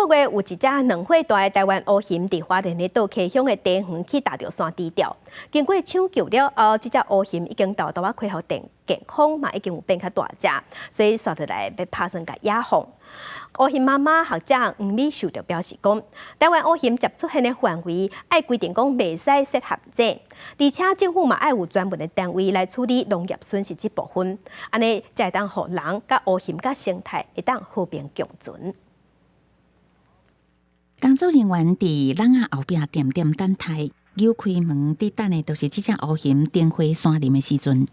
個月有一隻2歲大的台灣烏熊佇花蓮的倒溪鄉的茶園去踏著山豬吊，經過搶救了後，這隻烏熊已經沓沓仔恢復健康，嘛已經有變較大隻，所以紲落來欲拍算共野放。烏熊媽媽學者黃美秀就表示講，台灣烏熊捷出現的範圍愛規定講袂使設陷阱，而且政府嘛愛有專門的單位來處理農業損失這部分，按呢才會當予人佮烏熊佮生態會當和平共存。工作人員佇籠仔後壁點點等待，扭開門，佇等的就是這隻烏熊燈火山林的時陣。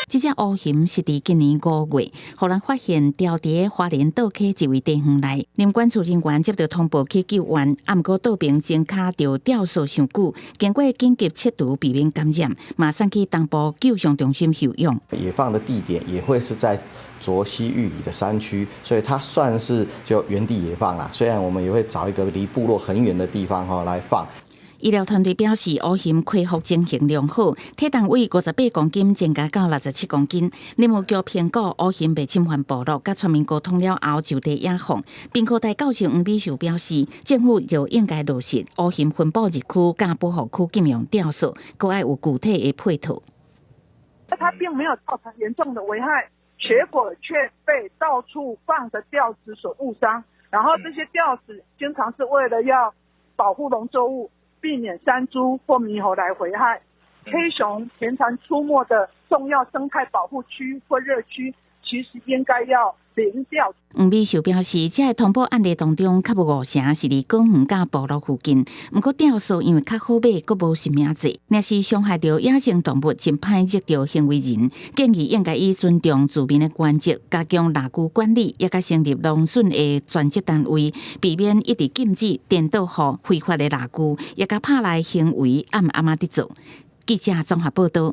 這隻烏熊是佇今年5月，予人發現牢佇花蓮倒溪一位茶園內，林管處人員接到通報去救援，啊，毋過倒爿前跤著吊索傷久，經過緊急切除避免感染，嘛送去東部救傷中心休養。野放的地點也會是在卓溪玉里的山區，所以它算是就原地野放啦。雖然我們也會找一個離部落很遠的地方哈來放。醫療團隊表示，烏熊恢復情形良好，體重為58公斤增加到67公斤。林務局評估烏熊袂侵犯部落，佮村民溝通了後就地野放。屏科大教授黃美秀表示，政府就應該落實烏熊分布熱區佮保護區禁用吊索，閣愛有具體的配套。它並沒有造成嚴重的危害，結果卻被到處放的吊子所誤傷。然後這些吊子經常是為了要保護農作物，避免山豬或獼猴來危害。黑熊平常出沒的重要生態保護區或熱區，其實應該要零吊。黃美秀表示，這个通報案例當中，較無五成是佇果園佮部落附近。毋過吊索因為較好買，閣無實名制，若是傷害著野生動物，真歹責著行為人。建議應該以尊重住民的原則，加強獵具管理，也佮成立農損的專責單位，避免一直禁止顛倒予非法的獵具，也佮拍來行為暗暗仔佇做。記者綜合報道。